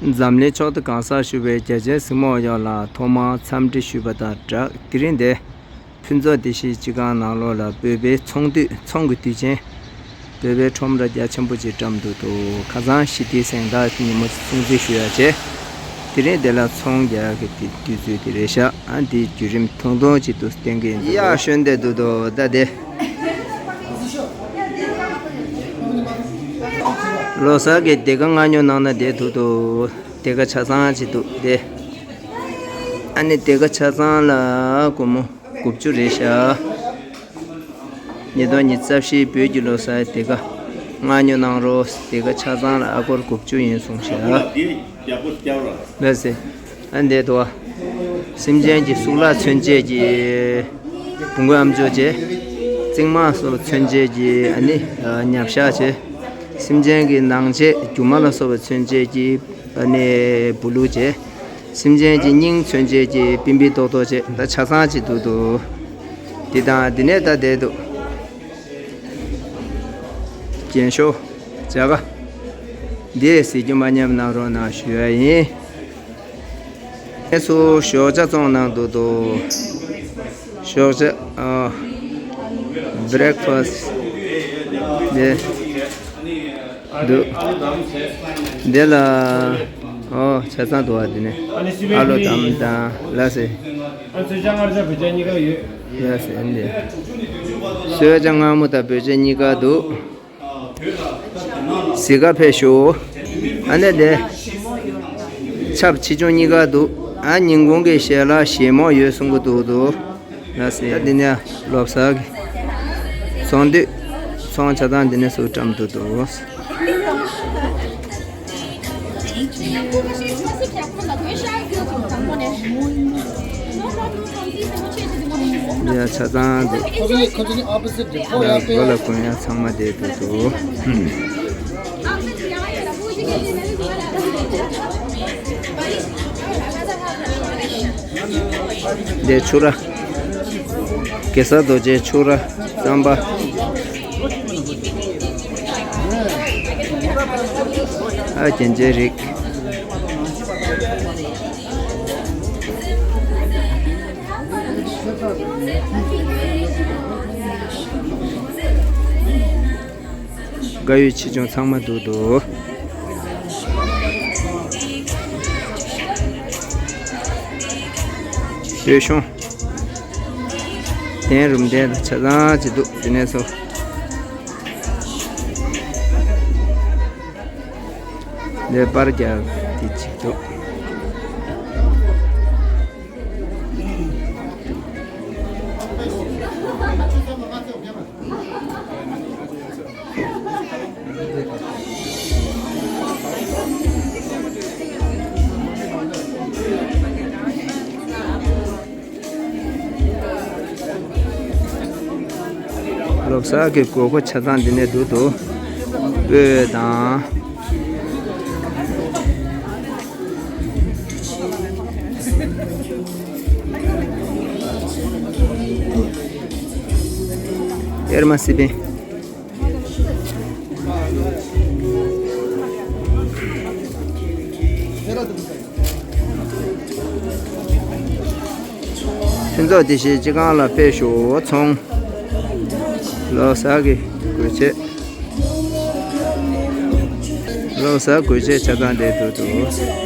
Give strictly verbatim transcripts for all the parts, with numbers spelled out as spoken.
འཛམ་གླིང་ཕྱོགས་བསྡུས་གང་སར་བཞུགས་པའི་རྒྱ་ཆེའི་གཟིགས་མོ་བ་ཡོངས་ལ་ཐོག་མར་འཚམས་འདྲི་ཞུས་པ་དང་སྦྲགས། དེ་རིང་འདིར་ཕུན་ཚོགས་བདེ་སྐྱིད་སྤྱི་ཁང་ནང་ལོགས་ལ་བོད་པའི་ཚོང་འདུས་ཚོང་གི་དུས་ཆེན། བོད་པའི་ཁྲོམ་ར་རྒྱ་ཆེན་པོ་ཅིག་བཀྲམ་འདུག་འདུག་ཁ་སང་ཞི་བདེའི་གཟེངས་རྟགས་ཉིན་མོ་སྲུང་བརྩི་ཞུ་ཡ་བྱས། དེ་རིང་འདི་ལ་ཚོང་རྒྱག་གི་དུས་ཚོད་དེ་རེད་ཤག་ཨ་འདིའི་བརྒྱུད་རིམ་ཐུང་ཐུང་ཅིག་ཏུ་བསྟན་གྱི་ཡིན། ཡ་ཤོན་དེ་འདུག་འདུག་ད་དེ། ལོ་གསར་གྱི་སྡེར་ཁ་མངགས་ཉོ་གནང་ན་བདེ་འདུག་འདུག་སྡེར་ཁ་ཆ་ཚང་ཅིག་འདུག་སྟེ། ཨ་ནི་སྡེར་ཁ་ཆ་ཚང་ལ་སྒོར་མོ་དགུ་བཅུ་རེད་ཤག་ཉིས་སྟོང་ཉི་ཤུ་རྩ་བཞི་བོད་ཀྱི་ལོ་གསར་སྡེར་ཁ་མངགས་ཉོ་གནང་རོགས། སྡེར་ཁ་ཆ་ཚང་ལ་ཨ་སྒོར་དགུ་བཅུ་ཡིན་གསུངས་ཤག་ལགས་སེ། ཨ་འདས་དོ། སེམས་ཅན་གྱི་གཙུག་ལག་མཚོན་བྱེད་ཀྱི་བོང་གུ་ཨ་མཆོག་བྱས། རྩིག་མ་སོགས་མཚོན་བྱེད་ཀྱི་ཨ་ནི་ཉ་བཤགས་བྱས། སེམས་ཅན་གྱི་ནང་ཆས་རྒྱུ་མ་ལ་སོགས་པ་མཚོན་བྱེད་ཀྱི་ཨ་ནི་བུ་ལུག་བྱས། སེམས་ཅན་གྱི་སྙིང་མཚོན་བྱེད་ཀྱི་པིན་པིན་ཏོག་ཏོག་བྱས། ད་ཆ་ཚང་ཅིག་འདུག་འདུག་འདི་དང་འདི་ནས་ད་བསྡད་འདུག་རྒྱན་ཤོག་བྱ་དགའ། འདི་གཟིགས་རྒྱུ་མ་ཉམས་གནང་རོགས་གནང་ཞུ་ཡ་ཡིན། ངས་སུ་ཞོགས་ཇ་བཙོང་གནང་འདུག་འདུག་ཞོགས་ཇ་ཨ། བྷི་རེག་ཕ་སི་འདི་འདུག་འདི་ལ་ཨོ་ཆ་ཚང་འདུག་ཨ། འདི་ནས་ཨ་ལོ་དམ་དང་ལ་སེ། ཨ་ཚོད་ཇ་མངར་ཇ་བོད་ཇ་གཉིས་ཀ་ཡོད། ཡ་སེ་འདི། ཚོད་ཇ་མངར་མོ་དང་བོད་ཇ་གཉིས་ཀ་འདུག་གཟིགས་ག་ཕེབས་ཤོག་ཨ་ནི་དེ། ཆབ་ཆེ་ཆུང་གཉིས་ཀ་འདུག་ཨ་ཉིན་གུང་གི་ཞལ་ལག་བཞེས་མོ་ཡོད་གསུང་གི་འདུག་འདུག་ལགས་སེ། ད་འདི་ནས་ལོ་གསར་གྱི་ཚོང་འདུས་ཚོང་ཆ་ཚང་འདི་ནས་སུ་བཀྲམ་འདུག་འདུག་འདི་ཡང་ཆ་ཚང་འདུག་ཡ་སྒོ་ལ་གོན་ཡ་ཚང་མ་བསྡད་འདུག་འདུག་འདི་ཕྱུ་ར། གེ་སར་རྡོ་རྗེ་ཕྱུ་ར་རྩམ་པ། ཨ་རྒྱན་ཆའི་རིགས། དགའ་ཡོད་ཆེ་ཆུང་ཚང་མ་འདུག་འདུག་སྟོད་གཞོང་། གདན་རུམ་གདན་ཆ་ཚང་ཅིག་འདུག་དེ་ནས་སོ། འདི་པར་རྒྱག་དེ་ཅིག་འདུག་ལོ་གསར་གྱི་དགོས་མཁོ་ཆ་ཚང་འདི་ནས་འདུག་འདུག་སྤོས་དང་། གཡེར་མ་སི་པན། ཕུན་ཚོགས་བདེ་སྐྱིད་སྤྱི་ཁང་ལ་ཕེབས་ཤོག་ཚོང་། ལོ་གསར་གྱི་དགོས་ཆས། ལོ་གསར་དགོས་ཆས་ཆ་ཚང་འདིར་འདུག་འདུག་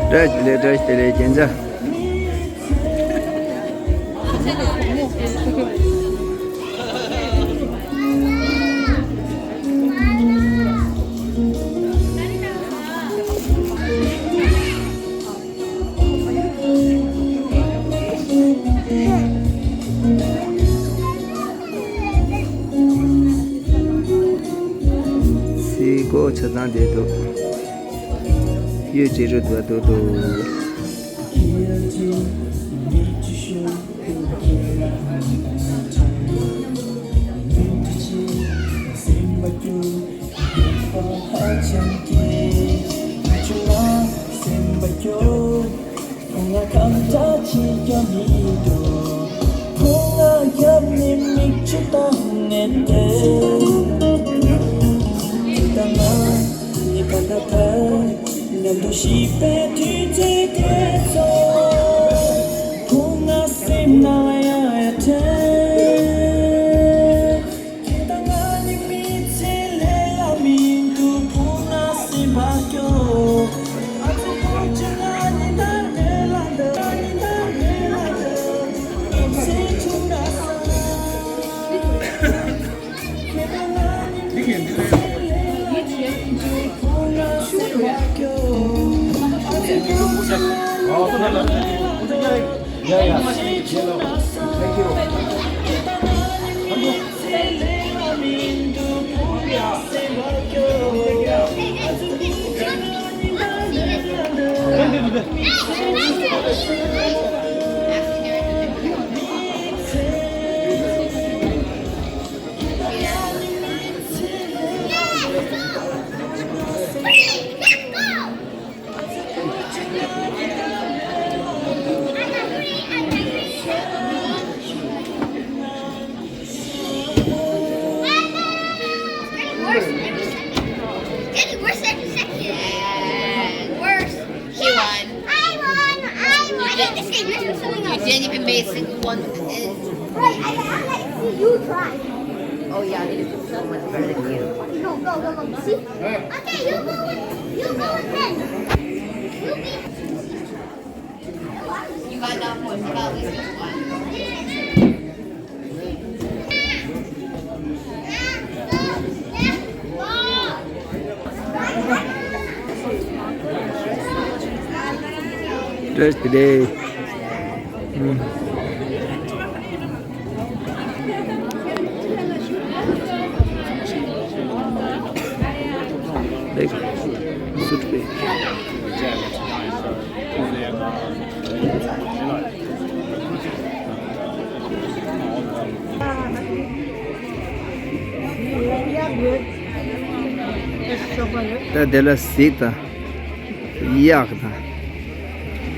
བཀྲ་ཤིས་བདེ་ལེགས། བཀྲ་ཤིས་བདེ་ལེགས་རྒྱན་ཆ། སའི་གོ་ཆ་ཚང་བསྡད་འདུག་གཡུ་ཅི་རུ་འདུག་འདུག་འདུག་མཉམ་དུ་ཤི་བའི་དུས་ཚོད་དེ་ཚོ། བུ་ང་སེམས་ནང་ཡང་ཡང་དྲན། ཁྱེད་དང་ང་གཉིས་མི་ཚེ་ལས་སླ་མི་འདུག་བུ་ང་སེམས་པ་སྐྱོ། ཨ་ཙི་བུ་ཅི་ང་གཉིས་དང་མེད་ལ་འདི། ང་གཉིས་དང་མེད་ལ་འདི། ཚེ་ཆུང་ར་ས། Getting worse every second. Worse. She won. I won. I won. I hate this game. There's so many. You didn't even make a single one. Right. I, I, I, see, you try. Oh yeah, they just so much better than you. Okay, go, go, go, go. See? Okay, you go with, you go with him. You be. You got that one. You got at least one. Just today. Like, suit pay. ད་དེ་ལ་གཟིགས་དང་། གཡག་དང་།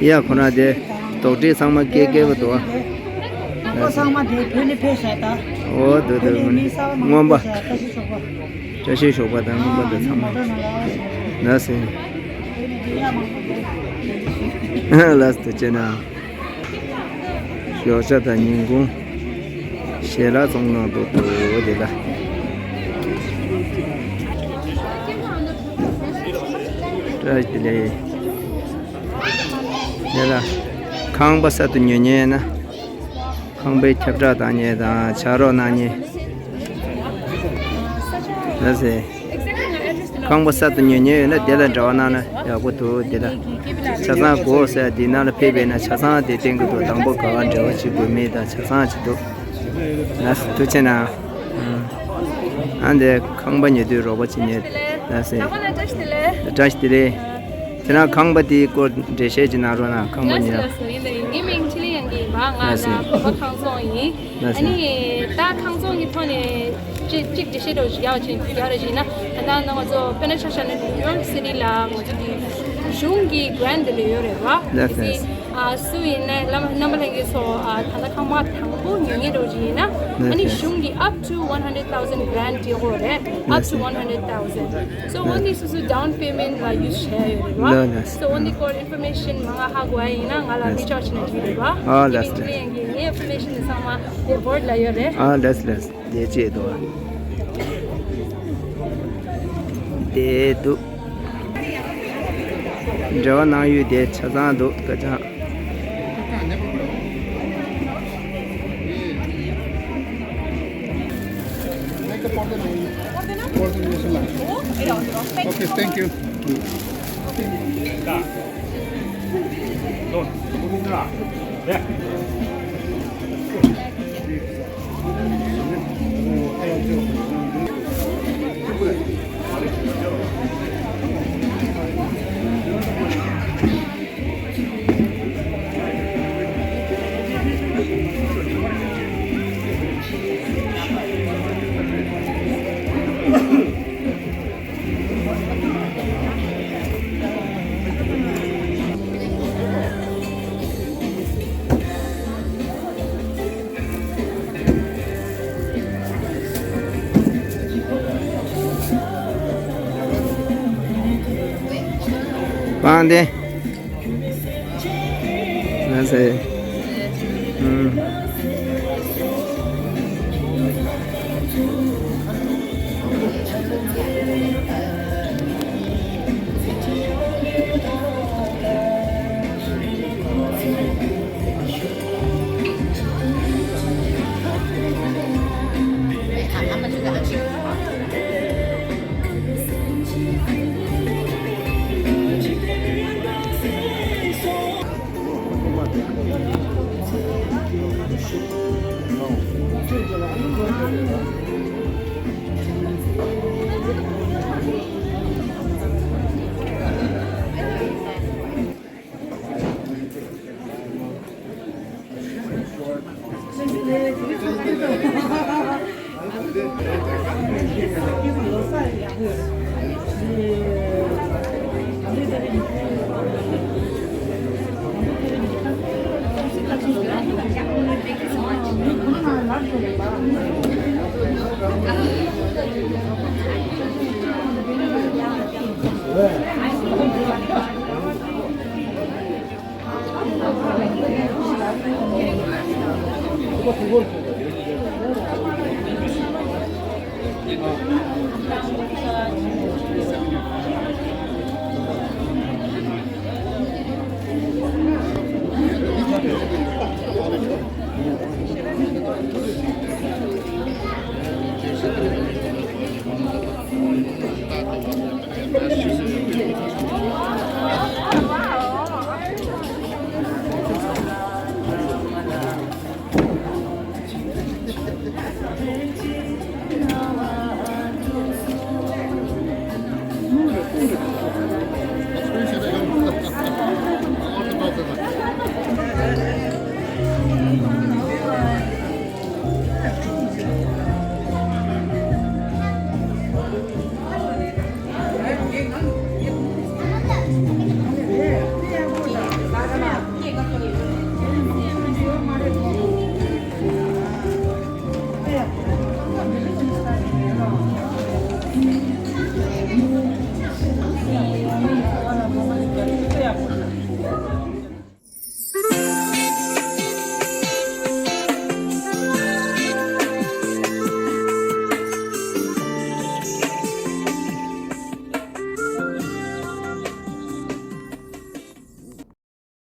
གཡག་ཁོ་ན་དེ་རྡོག་ཁྲེས་ཚང་མ་སྐྱེ་སྐྱེ་བ་འདུག་ཨ། ཁོ་ཚང་མ་དེ་བོད་ནས་ཕེབས་ཤག་ད། འོ་དེ་དེ་བོད་ནས་མི་གསར་པ་མང་པོ་སྔོན་པ། ཕེབས་ཤག་བཀྲ་ཤིས་ཤོག་པ། བཀྲ་ཤིས་ཤོག་པ་དང་སྔོན་པ་དང་ཚང་མ། ལགས་སེ། ལགས་སེ་ཅེ་ན། ཞོགས་ཇ་དང་ཉིན་གུང་ཞལ་ལག་བཙོང་གནང་འདུག་འདུག་དེ་ལ། བཀྲ་ཤིས་བདེ་ལེགས། དེ་ལ་ཁང་པ་གསར་དུ་ཉོ་མཁན་ཡིན་ན། ཁང་པའི་ཁྱབ་བསྒྲགས་བཏང་མཁན་དང་ཕྱག་རོགས་གནང་མཁན། ལགས་སེ། ཁང་པ་གསར་དུ་ཉོ་མཁན་ཡོད་ན་དེ་ལ་འབྲེལ་བ་གནང་ན་ཡག་པོ་འདུག་དེ་ལ་ཆ་ཚང་དགོས་ཟེར་དེ་ནང་ལ་ཕེབས་པས་ན་ཆ་ཚང་དེ་བསྟན་གྱི་འདུག་དང་པོ་ག་བ་འབྲེལ་བ་བྱེད་དགོས་མེད་དང་ཆ་ཚང་བྱེད་འདུག་ལགས་སེ་ཐུགས་རྗེ་གནང་། ཨ་འདི་ཁང་པ་ཉོ་དུས་རོགས་པ་བྱེད་མཁན་ལགས་སེ། བཀྲ་ཤིས་བདེ་ལེགས། དེ་ན་ཁང་པ་དེའི་སྐོར་འགྲེལ་བཤད་ཅིག་གནང་རོགས་གནང་ཁང་པ་ཉོ་ཡ། ལགས་སེ་ལགས་སེ། ཡིན་ད་ཡིན། ངའི་མིང་ཆི་ལི་ཡང་གི་ཡིན་པ། ང་ལགས་སེ། ད་བོད་པ་ཁང་བཙོང་ཡིན། ལགས་སེ། ཨ་ནི་ད་ཁང་བཙོང་གི་ཐོག་ནས་གཅིག་གཅིག་འགྲེལ་བཤད་འདྲ་བོ་ཞིག་རྒྱག་ཅིག་རྒྱག་རེ་བྱས་ན། ད་ལྟ་ང་ཚོ་དཔེར་ན་ཆ་བཞག་ན་ནིའུ་ཡོག་སི་ཊི་ལ་ང་ཚོ་གི་གཞུང་གི་གྷ་རན་ཊི་འདི་ལོས་ཡོད་རེད་བ། ལགས་སེ། ཨ་ནི་ཨ་སུ་ཡིན་ན་བླ་མ་རྣམ་པ་ལྷན་རྒྱས་ཚོ་ཨ་ད་ལྟ་ཁང་པ་དང་པོ་ཉོ་མཁན་འདྲ་བོ་ཅིག་ཡིན་ན། ཨ་ནི་ལགས་སེ། གཞུང་གི་up to one hundred thousand grant ཡོད་རེད། up to one hundred thousand. So འོ་འདི་སོ་སོ་down payment ལ་use བྱས་ཡོད་རེད་བ། ལགས་ལགས། So འོ་འདི་སྐོར་information མང་ང་ཧ་གོ་ཡ་ཡིན་ན་ང་ལ་reach out བྱས་ན་འགྲིག་རེད་བ། ཨ་ལགས་ལགས། ངའི་information འདི་ཚང་མ་དེ་board ལ་ཡོད་རེད། ཨ་ལགས་ལགས། དེ་བྱས་འདུག་དེ་འདུག་འབྲེལ་བ་གནང་ཡུལ་དེ་ཆ་ཚང་འདུག་སྐར་རྐྱང་། Make a coordination. Coordination line. Okay, thank you. ཨ་འདི། ང་ཚེ། ཨུམ།